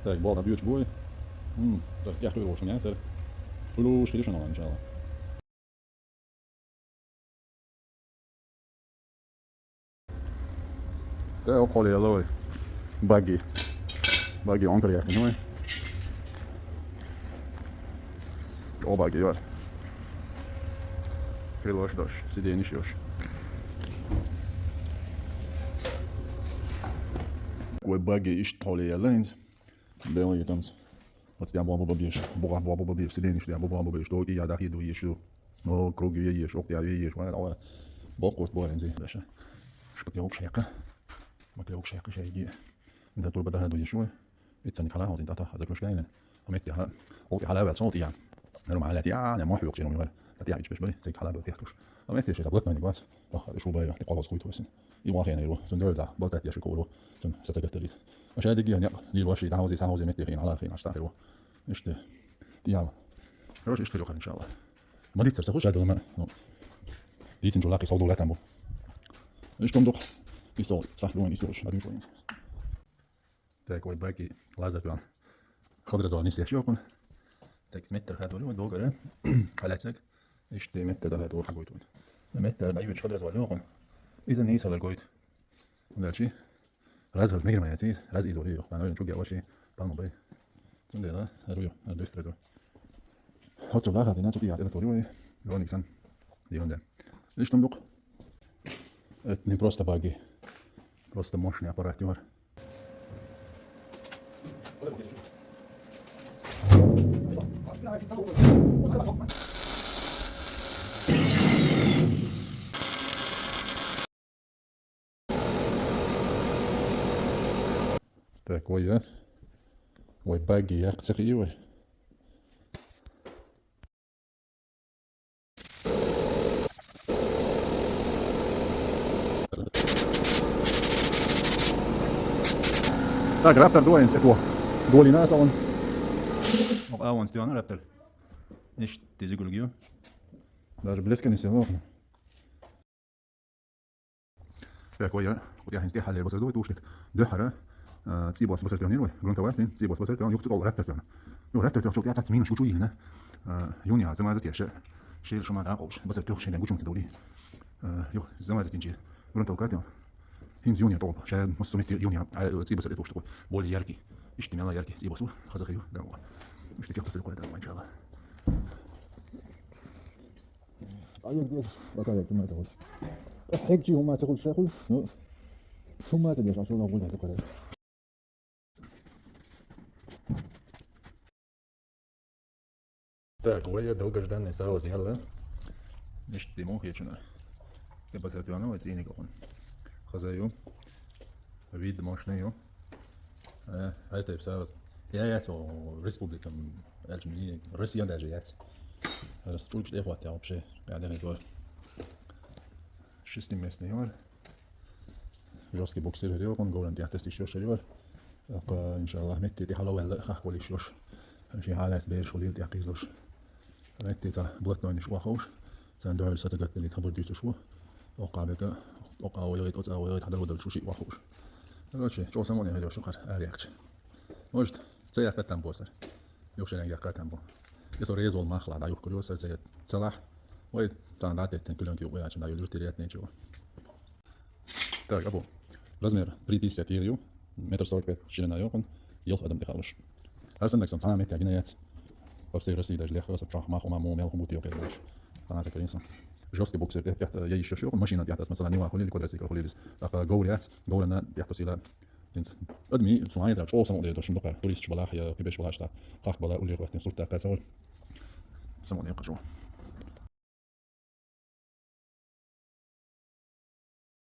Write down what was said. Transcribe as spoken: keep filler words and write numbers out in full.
Так, болх дӀабоьдуш бу вай. М, цӀагӀа тӀехьа кхуьйр волчун яцара. Хуьлуш хилиш хьона, иншаллахӀ. ТӀаккха хьоле яьлла вай багги. Багги онкар яьккхина вай. О, багги яр. Крылош дош, сиденьеш йош. Вай багги иштта хьоле яьлла хӀинца. Делаетамца. Оцу тӀехь бобу бабеш, бугӀа бобу бабеш, сиденьеш тӀехь бобу бабеш, дой тӀе яда хи ду еш ю. О, круг ве еш, ох, тӀе ве еш, вай, вай. Боккхурт бой хӀинца, беша. Шпаклевкаш хьекха. Шпаклевкаш хьекха шайги. Инза турба даха ду еш ю. Иццани хала хозин тата, хаза клюшка айлен. Аметти ха. Олти хала вел, солти я. Нормально, я, не мохь юкчи, ну, мигар. Тати я ич беш бай, цик хала бел тяхкуш. Аметти ши таблет на не глаз. Ох, шу бай, ти колос хуй туесин. И вахен иру. Цун дой да, болтать я ши ковру. Цун саца гатталит. А шайдиги я, лил ваши, да, хози, са хози, метти хин, хала хин, аш тахиру. Иште. Тиял. Хорош, иште лёха, иншаллах. Молиться, сахуш, я дома. Ну. Дицин чулаки, солду латамбу. Иштом дук. Истол, сах дуан, истолш, адмиш ван. Так, вай багги лазар туан. Хадра зуан нисеш йокун. Так, метр хатули, вай догара. Халяцак. Иште метр да хатули хагуйтун. Метр да юч хадра зуан йокун. Иза нисалар гойт. Дальше. Раз, раз, мегер моя цис, раз из вали, ана чуг я ваши, пану бай. Цунде, да, арую, а, быстро ду. Вот сюда, хати, на, тут я, это твою, вон иксан. Дионде. Видишь, там дук. Это не просто багги. Просто мощный аппарат, Тимур. Так, вай, а? Вай, багги, я, цехи, вай. Так, Раптор дуэйнс, это. Долина салон. О, а вон стёна Раптор. Иште зигулгио. Даже блеска не сел. Так, вай, я, вот я хинсте халер басар дуй, тушник. Дехара, э, цибос басар тёнир, вай, грунтовать, цибос басар тён, юх цикол Раптор тён. Ну, Раптор тёх, я цац минус, учу илина. Э, юния, замаза тёша. Шел шума да, кош, басар тёх, шел гучун цидули. Э, юх, замаза тинчи. Грунтовка тён. Хинс юния тол, шел мусумит юния, а, цибос это что такое? Более яркий. Иште мела яркий, цибос, хазахаю, да, вот. Иште тех посылку это, манчала. А я где? Пока я понимаю, вот. Хек чи ума цехул шехул. Ну, шума ты деш, а шуна гуля, только. Так, вай, я долгожданный саус яла. Иште мух ечуна. Ты посмотрел, ну, вот, и никакой. Хазаю. Вид мощный, ё. Э, а это всё. Я, я, то республикам, эльчим, не, Россия даже, я. Расчульч, э, хватит вообще. Я даже то. Шестиместный, ё. Жёсткий буксир, ё, он говорит, я тестишь ещё, ё. Так, э, иншаллах, метти ти халавелла, хах колиш ё. Ши халат бер шулил, я, кизлуш. Метти та блатной ниш вахуш. Сан дойл сатагат ли табур дитуш ву. Окъа бека, окъа вайгит, окъа вайгит, хадар удал чуши вахуш. Короче, чё самоне хелёшукар, арякч. Может, цея катам босар. Юхшерен я катам бо. Если резол махла, да, юх курёсар, цея целах. Ой, цан да теттен, кулёнки уячин, да, юлюш терять нечего. Так, абу. Размер три пятьдесят ю, метр сорок пять ширина йохан, елх адам дехалуш. Арсен так сам цана метя гинаец. По всей России даже легко, сапчах маху маму мел хумут йохан. Цана закринсан. Жёсткий буксир, я, я, я ещё шёк, машина, я, масала, не вахули, или квадроцикл хулилис. Так, говорят, говорят, я, то сила. Адми, сумай, да, чё самоне, да, шум докар. Турист, чё балах, я, кибеш балах, что. Хах бала, улир, вахтин, сурта, касаур. Самоне, кажу.